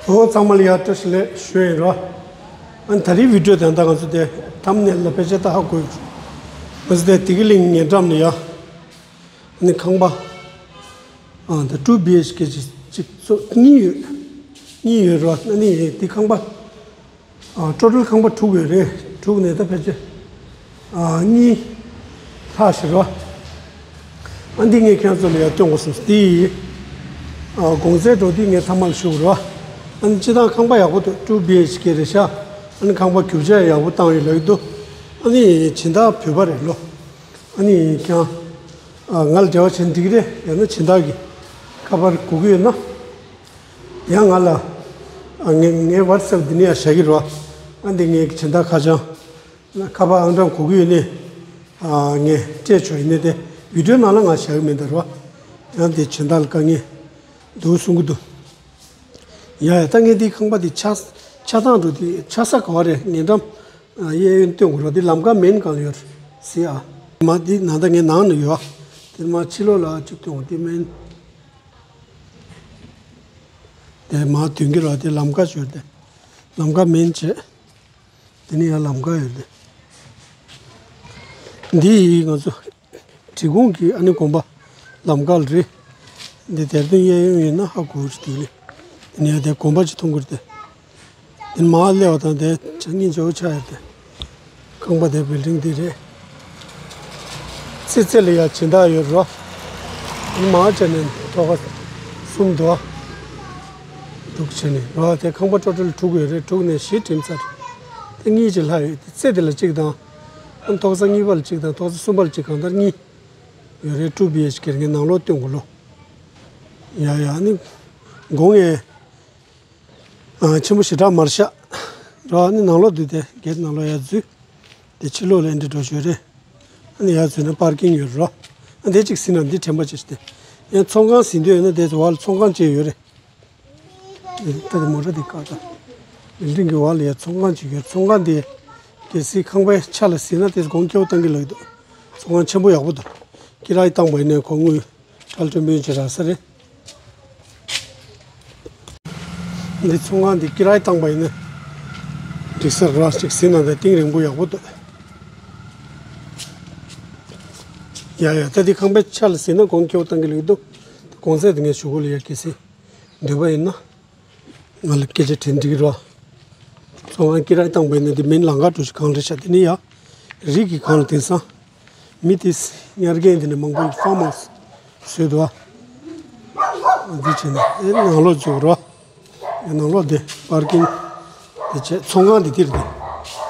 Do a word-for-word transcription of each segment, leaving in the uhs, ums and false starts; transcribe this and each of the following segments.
ཁོང་ཚང་མ་ལ་ཡ་བཀྲ་ཤིས་བདེ་ལེགས་ཞུ་ཡིན་རོ། ཨ་ནི་ད་རེས་བི་ཌིའོ་དེ་ད་ང་ཚོ་དེ་ཐམ་ནེལ་ལ་ཕལ་ཆེར་ད་ཧ་གོ་ཡོད། ང་ཚོ་དེ་བདེ་སྐྱིད་གླིང་ཉེ་འགྲམ་ལ་ཡ། ཨ་ནི་ཁང་པ། ཨ་ད་ཊུ་བི་ཨེཆ་ཀེ་ཅིག་ཅིག་ཚོ་གཉིས་ཡོད། གཉིས་ཡོད་རོ། ཨ་ནི་དེ་ཁང་པ། ཨ་ཊོ་ཊལ་ཁང་པ་དྲུག་ཡོད་རེད། དྲུག་ནས་ད་ཕལ་ཆེར་ཨ་གཉིས་ལྷག་ཞིག་རོ། ཨ་འདི་ངས་ཁྱེད་ཚོ་ལ་ཡར་སྟོན་དགོས་སོང་། འདི་ཨ་གོང་ཚད་འགྲོ་དུས་ངས་ཐ་མག་ཞུ་རོ། ཨ་ནི་སྤྱིར་བཏང་ཁང་པ་ཡག་པོ་འདུག་ཊུ་བི་ཨེཆ་ཀེ་རེད་ཤག་ཨ་ནི་ཁང་པ་རྒྱུ་ཆ་ཡག་པོ་བཏང་ཡོད་ལབ་ཀྱི་འདུག་ཨ་ནི་སྦྱིན་བདག་བོད་པ་རེད་ལོ། ཨ་ནི་ཁྱེད་ཨ་ང་ལ་འབྲེལ་བ་བྱེད་འགྲིག་གི་རེད། ཡང་ན་སྦྱིན་བདག་གི་ཁ་པར་དགོས་ཀྱི་ཡོད་ན། ཡང་ང་ལ་ཨ་ངའི་ངའི་ཝ་ཊི་སེབ་འདི་ནས་ཡར་བཞག་གི་རོ། ཨ་འདི་ངའི་སྦྱིན་བདག་ཁ་བྱང་། ཁ་པར་ཨང་གྲངས་དགོས་ཀྱི་ཡོད་ནས་ཨ་ངས་སྤྲད་ཆོག་ཡིན་ནའི་དེ་བི་ཌིའོ་ནང་ལ་ང་བཞག་གི་མེད་ད་རོ། ཡང་དེ་སྦྱིན་བདག་ལ་དཀའ་ངལ་འདུག་གསུང་གི་འདུག་ཡ་ཡ་ད་ངས་འདི་ཁང་པ་འདི་ཆགས་ཆགས་སྟངས་འགྲོ་འདི་ཆགས་ས་ག་བ་རེད། ངས་འགྲམ་གཡས་གཡོན་སྟོན་དགོས་རོ། འདི་ལམ་ཁ་མེན་གང་ཡོད་ཟེར་ཨ། མ་འདི་ནང་ད་ངས་ནང་ན་ཡོད་ཨ། དེ་མ་ཕྱི་ལོགས་ལ་གཅིག་སྟོན་དགོས། འདི་མེན། དེ་མ་མདུན་གྱི་རོ། དེ་ལམ་ཁ་ཡོད་དེ། ལམ་ཁ་མེན་བྱས། དེ་ནས་ཡང་ལམ་ཁ་ཡོད་དེ། འདི་ཡིས་ང་ཚོ་འབྲི་གུང་གི་ཨ་ནི་དགོན་པ་ལམ་ཁ་ལ་རེད། འདི་དེར་དོན་གཡས་གཡོན་ཡིན་ན་ཧ་གོ་རེད་དེ་ལས། དེ་ནས་ཡང་དེ་དགོན་པ་ཅིག་མཐོང་གི་རེད་དེ། དེ་མ་སླེབས་པ་དང་དེ་ཆ་གཉིས་ཆ་བོ་ཆགས་ཡོད་དེ། ཁང་པ་དེ་བིལ་ཌིང་དེ་རེད། ཙི་ཙི་ལ་ཡ་སྦྱིན་བདག་ཡོད་རོ། མང་ཆེ་ནས་ཐོག་ཁ་གསུམ་འདུག་ཨ། འདུག་བྱས་ནས་རོ། དེ་ཁང་པ་ཊོ་ཊལ་དྲུག་ཡོད་རེད། དྲུག་ནས་བཞི་འགྲིམ་ཚར། དེ་གཉིས་ཅིག་ལྷག་ཡོད་དེ། ཙི་དེ་ལ་གཅིག་དང་། ཨ་ཐོག་ས་གཉིས་པ་ལ་གཅིག་དང་ཐོག་ས་གསུམ་པ་ལ་གཅིག་གང་ལྟར་གཉིས་ཡོད་རེད། ཊུ་བི་ཨེཆ་ཀེ་ངས་ནང་ལོགས་སྟོན་དགོས་ལོ། ཡ་ཡ་ནི་དགོང་ངས། ཨ་ཆེན་པོ་ཞེ་དྲག་མ་རེད་ཤག་རོ། ཨ་ནི་ནང་ལོགས་འདུག་དེ་གེ་ཊི་ནང་ལོགས་ཡར་འཛུལ། དེ་ཕྱི་ལོགས་ལ་འདི་འགྲོ་ཞོར་རེད། ཨ་ནི་ཡར་འཛུལ་ན་པར་ཀིང་ཡོད་རོ། ཨ་འདི་གཅིག་ཟིན་ན་འདི་དྲན་པ་བྱེད་ཤི་དེ། ཡང་ཚོང་ཁང་ཟིན་འདོད་ཡོད་ན་དེ་ཚོ་བར་ལ་ཚོང་ཁང་བཅས་ཡོད་རེད། ད་དེ་མོ་ཊ་དེ་བཀག་ད། བིལ་ཌིང་གི་བར་ལ་ཡང་ཚོང་ཁང་ཅིག་ཡོད། ཚོང་ཁང་དེ་གལ་སྲིད་ཁང་པའི་ཆ་ལ་ཟིན་ན་དེ་གོང་ཁེ་པོ་བཏང་གི་ལབ་ཀྱི་འདུག་ཚོང་ཁང་ཆེན་པོ་ཡག་པོ་འདུག་ཀི་རའི་བཏང་པ་ཡིན་ན་གོང་དངུལ། ཁྲལ་སྤྲོད་མིན་གྱི་ར་ས་རེད། འདི་ཚོང་ཁང་འདི་ཀི་རའི་བཏང་པ་ཡིན་ན་འགྲིག་ས་རེད། ཅིག་ཟིན་ན་ད་གཏིང་རིང་པོ་ཡག་པོ་འདུག་ཡ་ཡ་ད་འདི་ཁང་པའི་ཆ་ལ་ཟིན་ན་གོང་ཁེ་པོ་བཏང་གི་ལུགས་འདུག་གོང་ཚད་དེ་ངས་ཞུ་གོ་ལ་ཡ་གལ་སྲིད་འདོད་པ་ཡིན་ན། ང་ལ་སྐད་ཆ་དྲན་འགྲིག་རོ། ཚོང་ཁང་ཀི་རའི་བཏང་པ་ཡིན་ན་འདི་མིན་ལམ་ཁ་འགྲོ་ཞིག་གང་རེད་ཤག་དེ་ནི་ཡ། རི་གི་སྒང་ལ་དེང་སང་། མི་དེ་ཉར་མཁན་དེ་ནི་མང་པོ་ཕ་མ་བཟོས་འདུག་ཨ། འདི་བྱས་ན་ཨེ་ནང་ལོགས་འཛུལ་རོ། ནང་ལོགས་དེ་པར་ཀིང་དེ་བྱས། ཚོང་ཁང་དེ་འདིར་དེ།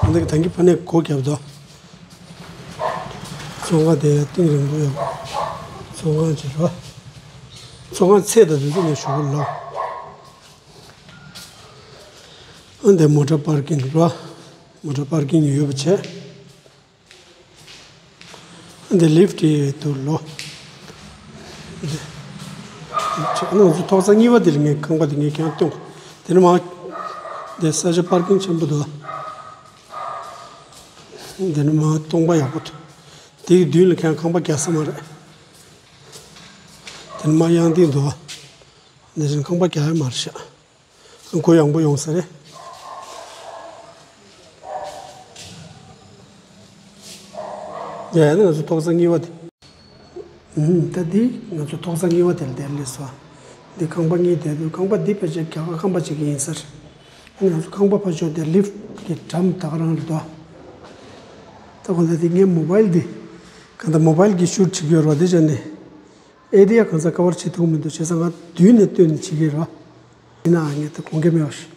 ང་འདི་གི་ཐང་གི་ཕ་ནས་སྒོ་བརྒྱབ་འདུག་ཚོང་ཁང་དེ་ཡང་གཏིང་རིང་པོ་ཡོད། ཚོང་ཁང་བྱས་རོ། ཚོང་ཁང་ཚད་དང་དེ་ཚོ་ངས་ཞུ་གི་ལོ། ཨ་འདི་མོ་ཊ་པར་ཀིང་རོ། མོ་ཊ་པར་ཀིང་ཡོད་པ་བྱས། འདི་ལིཕ་ཊི་དེ་འདུག་ལོ། འདི་ང་ཚོ་ཐོག་ས་གཉིས་པ་དེ་ལ་ངས་ཁང་པ་དེ་ངས་ཀྱང་སྟོན། དེ་ནི་མ། འདི་ས་ཆ་པར་ཀིང་ཆེན་པོ་འདུག་འདི་ནི་མ་སྟོང་པ་ཡག་པོ་འདུག་དེའི་མདུན་ལ་ཀྱང་ཁང་པ་རྒྱག་ས་མ་རེད། དེ་ནི་མ་གཡང་ལྡན་འདུག་འདི་བཞིན་ཁང་པ་རྒྱག་ཡ་མ་རེད་ཤག་གུ་ཡངས་པོ་ཡོང་ས་རེད། ཡ་ཡ་ནི་ང་ཚོ་ཐོག་ས་གཉིས་པ་དེ། ཨུམ། ད་འདི་ང་ཚོ་ཐོག་ས་གཉིས་པ་དེ་ལ་དེར་སླེབས་སོང་། འདི་ཁང་པ་གཉིས་དེ་འདུག་ཁང་པ་འདི་ཕལ་ཆེར་རྒྱ་གར་ཁང་པ་ཅིག་ཡིན་ས་རེད། ཨ་ནི་ང་ཚོ་ཁང་པ་ཕར་ཕྱོགས་དེ་ལིཕ་ཊི་གི་འགྲམ་ད་ག་རང་རེད་དོ། ད་གོ་ད་འདི་ངའི་མོ་བྷལ་འདི། གང་ལྟར་མོ་བྷལ་གྱི་ཤུཊ་བྱེད་ཀྱི་ཡོད་རེད་པ། དེ་བྱས་ནས། ཨེ་རི་ཡ་གང་ས་ཀ་བར་བྱེད་ཐུབ་མི་འདུག་བྱས་ཙང་ང་མདུན་ནས་བཏོན་ནས་བྱེད་ཀྱི་རེད། ཡིན་ནའང་ངས་ད་དགོངས་འགལ་མེད་པ་ཞིག་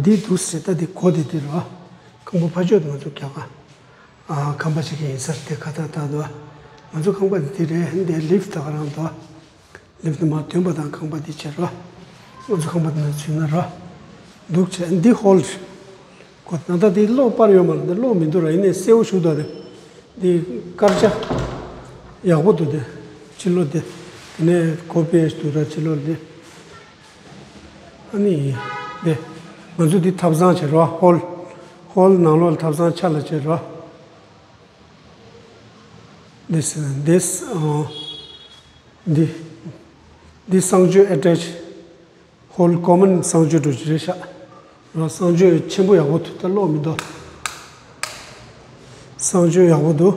འདི་འདུག་ཟེར། ད་འདི་གོ་དེ་དེ་རེད། ཁང་པ་ཕར་ཕྱོགས་དེ་ང་ཚོ་རྒྱ་གར་ཨ་ཁང་པ་ཞིག་ཡིན་ས་རེད། དེ་ཁ་ཐག་ཐག་འདུག་ང་ཚོ་ཁང་པ་དེ་དེ་རེད། འདི་ལིཕ་ཊི་ད་ག་རང་འདུག་ལིཕ་ཊི་དེ་མར་ཐོན་པ་དང་ཁང་པ་དེ་བྱེད་རོགས། ང་ཚོ་ཁང་པ་དེ་ནང་ཚུད་ན་རོགས། འདུག་བྱས་འདི་ཧོལ་རེད། གོ་ད་ལྟ་དེ་གློག་སྤར་ཡོད་མ་རེད། འདི་གློག་མི་འདུག་ར། ཡིན་ནའི་གསལ་བོ་ཞིག་འདུག་རེད། འདི་དཀར་ཆ་ཡག་པོ་འདུག་དེ་ཕྱི་ལོགས་དེ། དེ་ནས་གོ་པེ་འདུག་ར་ཕྱི་ལོགས་དེ། ཨ་ནི་དེ་ང་ཚོ་འདི་ཐབ་ཚང་བྱེད་རོགས། ཧོལ། ཧོལ་ནང་ལོགས་ལ་ཐབ་ཚང་ཆ་ལ་བྱེད་རོགས། འདི་འདི་འདི་གསང་སྤྱོད་ཨེ་ཊེཆ་ ཨོལ་ཀོ་མན་གསང་སྤྱོད་འགྲོ་གི་རེད་ཤག་རོ། གསང་སྤྱོད་ཆེན་པོ་ཡག་པོ་འདུག་ད་ཀློག་མི་འདུག་གསང་སྤྱོད་ཡག་པོ་འདུག་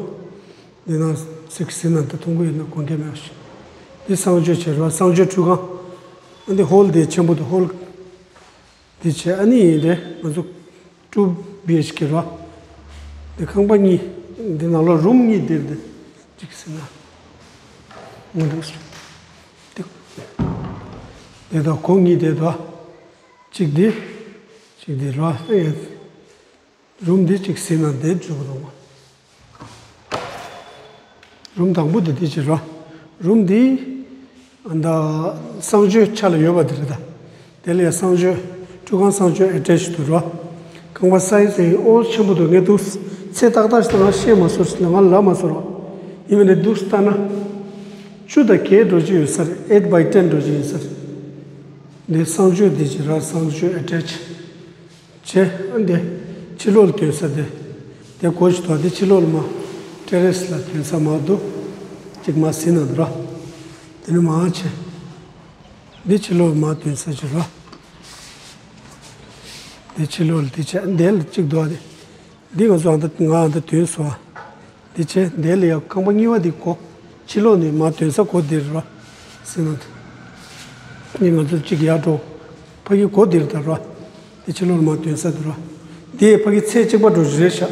འདི་ན་ཚིག་ཟིན་ན་ད་མཐོང་གི་ཡོད་ན་དགོངས་འགལ་མེད་པ་ཞིག་འདི་གསང་སྤྱོད་བྱེད་རོ། གསང་སྤྱོད་ཁྲུས་ཁང་། ཨ་འདི་ཧོལ་དེ་ཆེན་པོ་འདུག་ཧོལ། འདི་བྱས་ཨ་ནི་ཡིན་རེད། ང་ཚོ་ཊུ་བི་ཨེཆ་ཀེ་རོ། འདི་ཁང་པ་གཉིས། འདི་ནང་ལོགས་རུམ་གཉིས་འདིར་འདི་གཅིག་ཟིན་ན་ང་འདུག་ཟེར། འདི་འདི་དང་གོང་གཉིས་འདི་དང་གཅིག་འདི་གཅིག་འདི་རོ། ཨེ་རུམ་འདི་གཅིག་ཟིན་ན་འདི་འཇུག་རུང་བ། རུམ་དང་པོ་དེ་དེ་བྱེད་རོ། རུམ་འདི་ཨ་ད་གསང་སྤྱོད་ཆ་ལ་ཡོད་པ་དེ་རེད་ད། དེ་ལས་གསང་སྤྱོད་ཁྲུས་ཁང་གསང་སྤྱོད་ཨེ་ཊེཆ་དུ་རོ། ཁང་པ་སའི་ཛི་ཨོ་ཆེན་པོ་འདུག་ངས་འདུག་ཚད་ཏག་ཏག་ཞིག་ང་ཤེས་མ་སོང་ཞིག་ང་ལབ་མ་སོང་རོ། ཡིན་མིན་ནས་འདུག་ལྟ་ན། བཅུ་དང་བརྒྱད་འགྲོ་གི་ཡོད་ས་རེད། eight by ten འགྲོ་གི་ཡོད་ས་རེད། འདི་གསང་སྤྱོད་འདི་བྱེད་རོ། གསང་སྤྱོད་ཨེ་ཊེཆ། བྱས། ཨ་འདི་ཕྱི་ལོགས་ལ་ཐོན་ས་དེ། དེ་གོ་ཞིག་ཐོག་དེ་ཕྱི་ལོགས་ལ་མ་ཊེ་རེ་སི་ལ་ཐོན་ས་མ་འདུག་ཅིག་མ་ཟིན་ན་འདུག་ར། དེ་ནི་མ་བྱས། འདི་ཕྱི་ལོགས་ལ་མ་ཐོན་ས་ཅིག་ར། དེ་ཕྱི་ལོགས་ལ་དེ་བྱས། འདི་ལ་གཅིག་འདུག་ཨ་དེ། འདི་ང་ཚོ་ཨ་འདི་ང་ཨ་འདི་ཐོན་སོང་ཨ། འདི་བྱས་འདི་ལ་ཡ་ཁང་པ་གཉིས་པ་འདི་གོ། ཕྱི་ལོགས་ནས་མ་ཐོན་ས་གོ་འདིར་ར། ཟིན་ན་འདི། འདི་ང་ཚོ་གཅིག་ཡར་འགྲོ། ཕ་གི་གོ་འདིར་ད་ར། དེ་ཕྱི་ལོགས་ལ་མ་ཐོན་ས་འདུག་ར། དེ་ཕ་གི་ཚད་གཅིག་པ་འགྲོ་རེད་ཤག་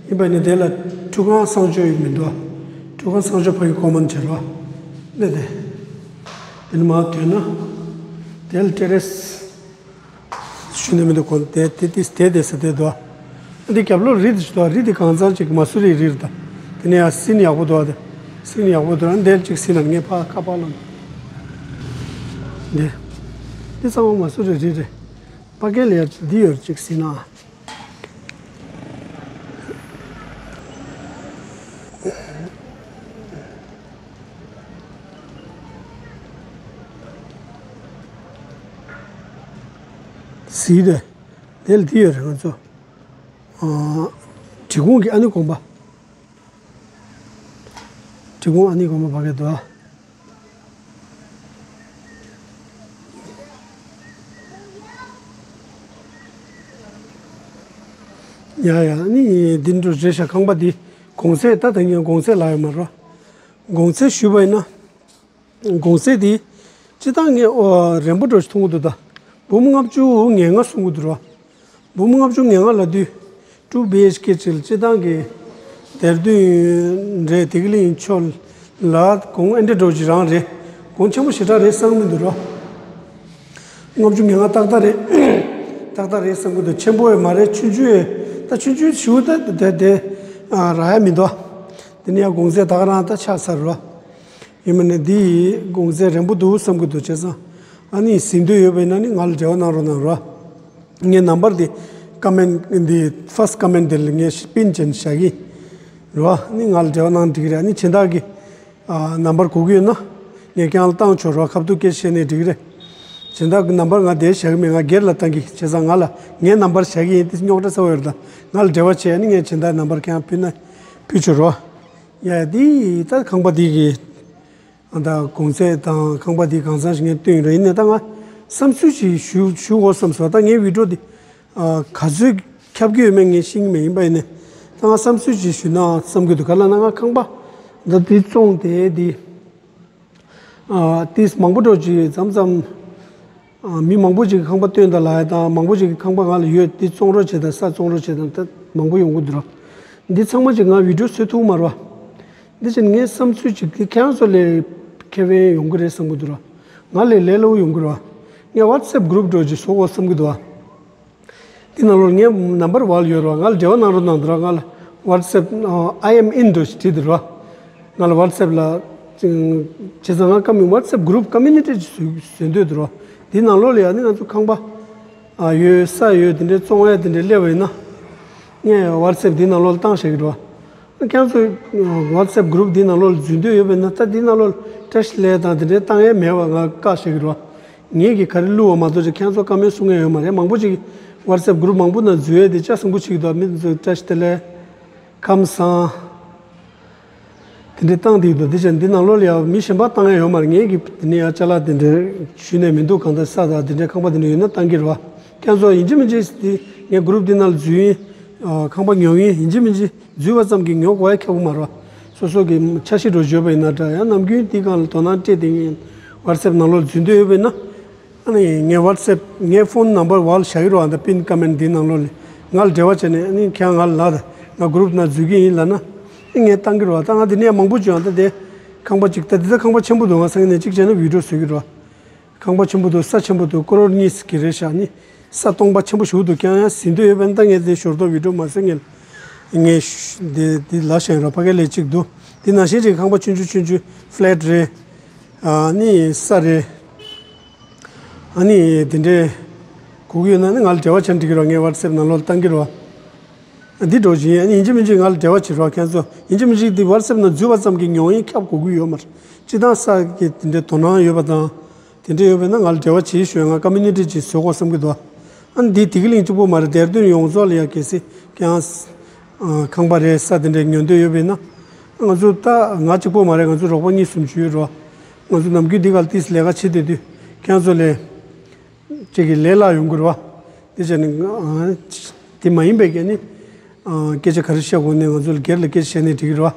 ཡིན་པ་ནི་དེ་ལ་ཁྲུས་ཁང་གསང་སྤྱོད་ཡིན་མི་འདུག་ཁྲུས་ཁང་གསང་སྤྱོད་ཕ་གི་ཀོ་མན་བྱེད་རོགས། ནས་དེ། དེ་ནི་མ་ཐོན་ན། དེ་ལ་ཊེ་རེ་སི། ཞུ་ནས་མི་འདུག་གོ་དེ་དེ་དེ་དེ་དེ་ས་དེ་འདུག་འདི་རྒྱབ་ལོགས་རི་དེ་ཞིག་འདུག་རི་དེ་གང་ཚང་ཅིག་མ་སུ་རི་རི་རེད་ད། དེ་ནས་ཡང་སིན་ཡག་པོ་འདུག་དེ། སིན་ཡག་པོ་འདུག་འདི་ལ་ཅིག་སིན་ན་ངས་ཕ་ཁ་པར་ལོན། འདི། འདི་ཚང་མ་མ་སུ་རི་རི་རེད། ཕ་གི་ལ་ཡ་འདི་ཡོད་ཅིག་ཟིན་ན། ཟིན་རེད། དེ་ལ་འདི་ཡོད་རེད་ང་ཚོ། ཨ། འབྲི་གུང་གི་ཨ་ནི་དགོན་པ། འབྲི་གུང་ཨ་ནི་དགོན་པ་ཕ་གི་འདུག་ཨ། ཡ་ཡ་ནི་འདི་འགྲོ་རེད་ཤག་ཁང་པ་འདི་གོང་ཚད་ད་ད་ངས་གོང་ཚད་ལ་ཡོད་མ་རོ། གོང་ཚད་ཞུས་པ་ཡིན་ན། གོང་ཚད་འདི་སྤྱི་བཏང་ངས་ཨོ་རན་པོ་འགྲོ་ཞིག་མཐོང་གི་འདུག་ད་འབུམ་ལྔ་བཅུ་ང་ལྔ་གསུང་གི་འདུག་རོ། འབུམ་ལྔ་བཅུ་ང་ལྔ་ལབ་དུས། ཊུ་བི་ཨེཆ་ཀེ་ཅིག་ལ་སྤྱི་བཏང་གི་དེར་འདུན་རེད། དེ་གི་ལིང་ཆོལ་ལ་གོང་ཨེ་འདྲ་འགྲོ་གི་རང་རེད། གོང་ཆེན་པོ་ཞེ་དྲག་རེད་བསམ་གི་མི་འདུག་རོ། ལྔ་བཅུ་ང་ལྔ་ཏག་ཏག་རེད། ཏག་ཏག་རེད་བསམ་གི་འདུག་ཆེན་པོ་ཡང་མ་རེད། ཆུང་ཆུང་ཡང་ད་ཆུང་ཆུང་ཞུ་ད་དེ་དེ་ཨ་རག་ཡ་མི་འདུག་དེ་ནས་ཡང་གོང་ཚད་ད་ག་རང་ད་ཆགས་ཚར་རོ། ཡིན་མིན་ནི་འདི་གོང་ཚད་རན་པོ་འདུག་བསམ་གི་འདུག་བྱས་ཙང་ཨ་ནི་ཟིན་འདོད་ཡོད་པ་ཡིན་ན་ནི་ང་ལ་འབྲེལ་བ་གནང་རོགས་གནང་རོགས། ངའི་ནམ་བར་འདི་ཀ་མེན་འདི་ཕར་སི་ཀ་མེན་འདི་ལ་ངས་པིན་བྱས་ནས་བཞག་གི་རོ། ཨ་ནི་ང་ལ་འབྲེལ་བ་གནང་འགྲིག་གི་རེད། ཨ་ནི་སྦྱིན་བདག་གི་ཨ་ནམ་བར་དགོས་ཀྱི་ཡོད་ན་ངས་ཁྱེད་རང་ལ་བཏང་ཆོག་རོགས། ཁ་ཐུག་སྐད་བཤད་ནས་འགྲིག་གི་རེད། སྦྱིན་བདག་གི་ནམ་བར་ང་དེར་བཞག་གི་མེད། ང་སྒེར་ལ་བཏང་གི་བྱས་ཙང་ང་ལ་ངའི་ནམ་བར་བཞག་གི་ཡིན། དེ་རྙོག་དྲ་ཚ་བོ་ཡོད་རེད། ད་ང་ལ་འབྲེལ་བ་བྱས། ཨ་ནི་ངས་སྦྱིན་བདག་གི་ནམ་བར་ཁྱེད་རང་ཕུལ་ན་ཕུལ་ཆོག་རོགས། ཡ་འདི་ད་ཁང་པ་འདི་གི་ཨ་ད་གོང་ཚད་དང་ཁང་པ་འདི་གང་ཚང་ཞིག་ངས་སྟོན་ཡོད་རེད། ཡིན་ནའི་ད་ང་བསམ་ཚུལ་ཞིག་ཞུ་ཞུ་དགོས་བསམ་སོང་། ད་ངའི་བི་ཌིའོ་འདི་ཨ་ག་ཚོད་ཁྱབ་ཀྱི་ཡོད་མེད་ངས་ཤེས་ཀྱི་མེད། ཡིན་པ་ཡིན་ནའི་ད་ང་བསམ་ཚུལ་ཞིག་ཞུ་ན་བསམ་གྱི་འདུག་ག་ལབ་ན་ང་ཁང་པ་ད་འདི་བཙོང་དེ་འདི་ཨ་ཏིས་མང་པོ་འགྲོ་ཅིག་མཚམས་མཚམས་ཨ་མི་མང་པོ་ཅིག་གི་ཁང་པ་སྟོན་དང་ལབ་ཡ་དང་། མང་པོ་ཅིག་གི་ཁང་པ་ང་ལ་ཡོད། འདི་བཙོང་རོགས་བྱེད་དང་། ས་བཙོང་རོགས་བྱེད་དང་། ད་མང་པོ་ཡོང་གི་འདུག་ར། འདི་ཚང་མ་ཅིག་ང་བི་ཌིའོ་བཟོ་ཐུབ་མ་རེད་བ། འདི་བྱས་ནས་ངའི་བསམ་ཚུལ་ཅིག་འདི་ཁྱེད་རང་ཚོ་ལས་ཁེ་ཕན་ཡོང་གི་རེད་བསམ་གྱི་འདུག་ར། ང་ལས་ལས་སླ་བོ་ཡོང་གི་རེད་བ། ངས་ཝ་ཊི་སེབ་གུ་རུབ་འདྲ་ཅིག་བཟོ་དགོས་བསམ་གྱི་འདུག་བ། འདི་ནང་ལོགས་ངའི་ནམ་བར་བར་ཡོད་རེད་བ། ང་ལ་འབྲེལ་བ་གནང་རོགས་གནང་འདུག་ར། ང་ལ་ཝ་ཊི་སེབ་ཨ་ཨའི་ཨེམ་ཨིན་འདྲ་ཅིག་བྲིས་འདུག་ར། ང་ལ་ཝ་ཊི་སེབ་ལ་ཅིང་བྱས་ཙང་ང་ཀ་མི་ཝ་ཊི་སེབ་གུ་རུབ་ཀོ་མིའུ་ནི་ཊི་ཅིག་བཟོ་བཟོ་འདོད་འདུག་ར། འདི་ནང་ལོགས་ལ་ཡ་ནི་ང་ཚོ་ཁང་པ་ཨ་ཡོད། ས་ཡོད། དེ་འདྲའི་བཙོང་ཡ་དེ་འདྲའི་སླེབས་པ་ཡིན་ན། ངས་ཝ་ཊི་སེབ་འདི་ནང་ལོགས་ལ་བཏང་བཞག་གི་རེད་བ། ཁྱེད་ཚོས་ཝ་ཊི་སེབ་གུ་རུབ་འདི་ནང་ལོགས་ལ་འཛུལ་འདོད་ཡོད་པ་ཡིན་ན། ད་འདི་ནང་ལོགས་ལ་བཀྲ་ཤིས་ལེགས་དང་དེ་འདྲའི་བཏང་ཡས་མེད་པ་ང་བཀག་བཞག་གི་རེད་བ། ངེད་ཀྱིས་ག་རེ་བླུགས་པ་མ་གཏོགས་ཅིག་ཁྱེད་ཚོ་བཀའ་མོལ་གསུང་མཁན་ཡོད་མ་རེད། མང་པོ་ཅིག་ཝ་ཊི་སེབ་གུ་རུབ་མང་པོ་ནང་འཛུལ་ཡས་དེ་ལྕགས་སྲིན་པོ་ཅིག་འདུག་མི་དེ་ཚོ་བཀྲ་ཤིས་བདེ་ལེགས། ཁམས་བཟང་། དེ་འདྲའི་བཏང་བསྡད་འདུག་དེ་ཆ་འདི་ནང་ལོགས་ལ་ཡང་མི་གཞན་པ་བཏང་ཡ་ཡོད་མ་རེད། ངས་ཀྱི་དེ་ནས་ཡང་ཅ་ལག་དེ་འདྲའི་ཞུས་ནས་མི་འདུག་གང་ལྟར་ས་དང་དེ་འདྲའི་ཁང་པ་དེ་འདྲ་ཡོད་ན་བཏང་གི་རེད་བ། ཁྱེད་ཚོ་ཡིན་གཅིག་མིན་གཅིག་འདི་ངའི་གུ་རུབ་འདི་ནང་ལ་འཛུལ་ཡིན། ཨ། ཁང་པ་ཉོ་ཡིན། ཡིན་གཅིག་མིན་གཅིག་འཛུལ་བ་ཙམ་གྱིས་ཉོ་དགོས་ཡ་ཁྱབ་ཀྱི་མ་རེད་བ། སོ་སོ་གི་འཆར་གཞི་འདྲ་བོ་ཡོད་པ་ཡིན་ན་འདྲ། ཡང་ནམ་རྒྱུན་འདི་སྒང་ལ་དོ་སྣང་སྤྲད་དེ་ངའི་ཝ་ཊི་སེབ་ནང་ལོགས་འཛུལ་འདོད་ཡོད་པ་ཡིན་ན། ཨ་ནི་ངའི་ཝ་ཊི་སེབ་ངའི་ཕོན་ནམ་བར་ཝལ་བཞག་གི་རེད་བ། ད་པིན་ཀོ་མེན་ཊི་འདིའི་ནང་ལོགས་ལ་ང་ལ་འབྲེལ་བ་བྱས་ནས། ཨ་ནི་ཁྱེད་ང་ལ་ལབ་དང་། ང་གུ་རུབ་ནང་འཛུལ་གྱི་ཡིན་ལབ་ན། ཨ་ནི་ངས་བཏང་གི་རེད་བ། ད་ང་འདི་ནས་མང་པོ་བྱུང་། ད་དེ་ཁང་པ་གཅིག་ད་འདི་ད་ཁང་པ་ཆེན་པོ་འདུག་ང་སང་ཉིན་ནས་གཅིག་བྱས་ན་བི་ཌི་ཡོ་བཟོ་གི་རེད་བ། ཁང་པ་ཆེན་པོ་འདུག་ས་ཆེན་པོ་འདུག་ཀོ་རོར་གཉིས་ཀྱི་རེད་ཤག་ཨ་ནི་ས་སྟོང་པ་ཆེན་པོ་ཞིག་འདུག་ཀྱང་ཡང་ཟིན་འདོད་ཡོད་པ་ཡིན་ན། ད་ངས་དེ་ཞོར་དུ་བི་ཌི་ཡོ་མ་བཟོས། ངས་ངས་འདི་འདི་ལབ་བཞག་ཡིན་རོགས། ཕ་གི་ལས་གཅིག་འདུག་འདི་ནང་བཞིན་ཅིག་ཁང་པ་ཆུང་ཆུང་ཆུང་ཆུང་ཕ་ལེཊ་རེད། ཨ་ནི་ས་རེད། ཨ་ནི་དེ་འདྲའི་དགོས་ཀྱི་ཡོད་ན་ནི་ང་ལ་འབྲེལ་བ་བྱས་ན་འགྲིག་གི་རེད། ངའི་ཝ་ཊི་སེབ་ནང་ལོགས་ལ་བཏང་གི་རེད་བ། འདི་འདྲ་བོ་ཞིག་ཡིན། ཨ་ནི་ཡིན་གཅིག་མིན་གཅིག་ང་ལ་འབྲེལ་བ་བྱེད་རོགས། ཁྱེད་ཚོ་ཡིན་གཅིག་མིན་གཅིག་འདི་ཝ་ཊི་སེབ་ནང་འཛུལ་བ་ཙམ་གྱིས་ཉོ་ཡིན་ཁྱབ་དགོས་ཀྱི་ཡོད་མ་རེད། སྤྱིར་བཏང་ས་གི་དེ་འདྲའི་དོ་སྣང་ཡོད་པ་དང་། དེ་འདྲ་ཡོད་པ་ཡིན་ན་ང་ལ་འབྲེལ་བ་བྱེད་ཞུ། ང་ཀོ་མུ་ནི་ཊི་ཅིག་བཟོ་དགོས་བསམ་གྱི་འདུག་ཨ་ནི་འདི་དེ་གི་གླིང་གཅིག་པོ་མ་རེད། སྡེ་ར་ལྡུན་ཡོངས་རྫོགས་ལ་ཡ་གལ་སྲིད་ཀྱང་ཨ་ཁང་པ་རེད། ས་དེ་འདྲ་ཉོ་འདོད་ཡོད་པ་ཡིན་ན། ང་ཚོ་ད་ང་གཅིག་པོ་མ་རེད། ང་ཚོ་རོགས་པ་གཉིས་གསུམ་ཅིག་ཡོད་རེད་བ། ང་ཚོ་ནམ་རྒྱུན་འདི་ག་ལ་ཏིས་ལས་ཀ་བྱེད་སྡོད་དུས། ཁྱེད་ཚོ་ལས་ཅིག་གི་ལས་སླ་ཡོང་གི་རེད་བ། དེ་བྱས་ནས་ཨ་དེ་མ་ཡིན་པའི་གི་ནི་ཨ་སྐད་ཆ་ག་རེ་བཤད་དགོས་ནས་ང་ཚོ་ལ་སྒེར་ལ་སྐད་ཆ་བཤད་ནས་འགྲིག་གི་རེད་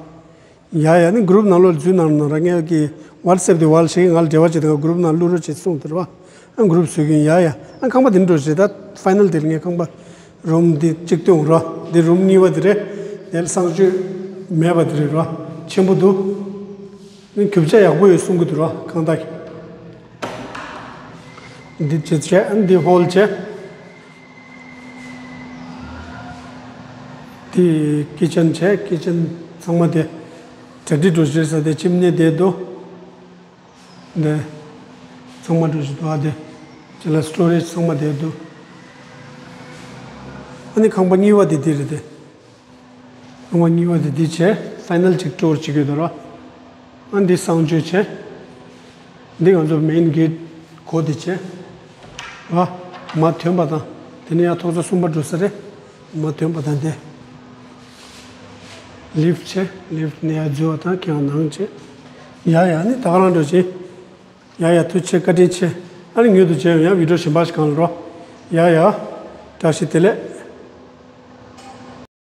བ། ཡ་ཡ། ནི་གུ་རུབ་ནང་ལོགས་འཛུལ་གནང་རོགས་གནང་། ངས་ཀྱི་ཝ་ཊི་སེབ་དེ་ཝལ་ཞིག་ང་ལ་འབྲེལ་བ་བྱེད་དང་། གུ་རུབ་ནང་བླུག་རོགས་བྱེད་གསུངས་དེ་རེད་བ། ཨ་གུ་རུབ་བཟོ་གི་ཡིན། ཡ་ཡ། ཨ་ཁང་པ་དེ་འདྲ་རེད། ད་ཕའི་ནལ་དེ་ལ་ངས་ཁང་པ་རུམ་འདི་གཅིག་སྟོན་རོགས། འདི་རུམ་གཉིས་པ་དེ་རེད། དེ་ལ་གསང་སྤྱོད་མེད་པ་དེ་རེད་རོགས། ཆེན་པོ་འདུག་ནི་རྒྱུ་ཆ་ཡག་པོ་ཡོད་གསུང་གི་འདུག་རོགས། ཁང་བདག་གིས། འདི་ཅི་བྱས། ཨ་འདི་ཧོལ་བྱས། དེ་ཀི་ཅན་བྱས། ཀི་ཅན་ཚང་མ་དེ་གྲ་སྒྲིག་འགྲོ་བྱེད་ས་དེ་ཅིམ་ནེ་དེ་འདུག་འདི་ཚང་མ་འགྲོ་བྱེད་འདུག་ཨ་དེ་ཅི་ལ་སི་ཊོ་རེཇ་ཚང་མ་དེ་འདུག་ཨ་ནི་ཁང་པ་གཉིས་པ་དེ་དེ་རེད་དེ། ཁང་པ་གཉིས་པ་དེ་དེ་བྱས། ཕའི་ནལ་ཅིག་ཊུར་བྱེད་དགོས་འདུག་ར། ཨ་འདི་གསང་སྤྱོད་བྱས། འདི་ང་ཚོ་མེན་གེ་ཊི་སྒོ་དེ་བྱས། ཨ་མར་ཐོན་པ་དང་། དེ་ནས་ཡར་ཐོག་ས་གསུམ་པ་འགྲོ་ས་རེད། མར་ཐོན་པ་དང་དེ། ལིཕ་ཊི་བྱས། ལིཕ་ཊི་ནས་ཡར་འཛུལ་བ་དང་ཁྱེད་རང་ནང་བྱས། ཡ་ཡ། ནི་ད་ག་རང་འགྲོ་བྱེད། ཡ་ཡ། ཐུགས་རྗེ་ཆེ། བཀའ་དྲིན་ཆེ། ཨ་ནི་མྱུར་དུ་མཇལ་ཡོང་། ཡང་བི་ཌི་ཡོ་གཞན་པ་ཞིག་སྒང་ལ་རོགས། ཡ་ཡ། བཀྲ་ཤིས་བདེ་ལེགས།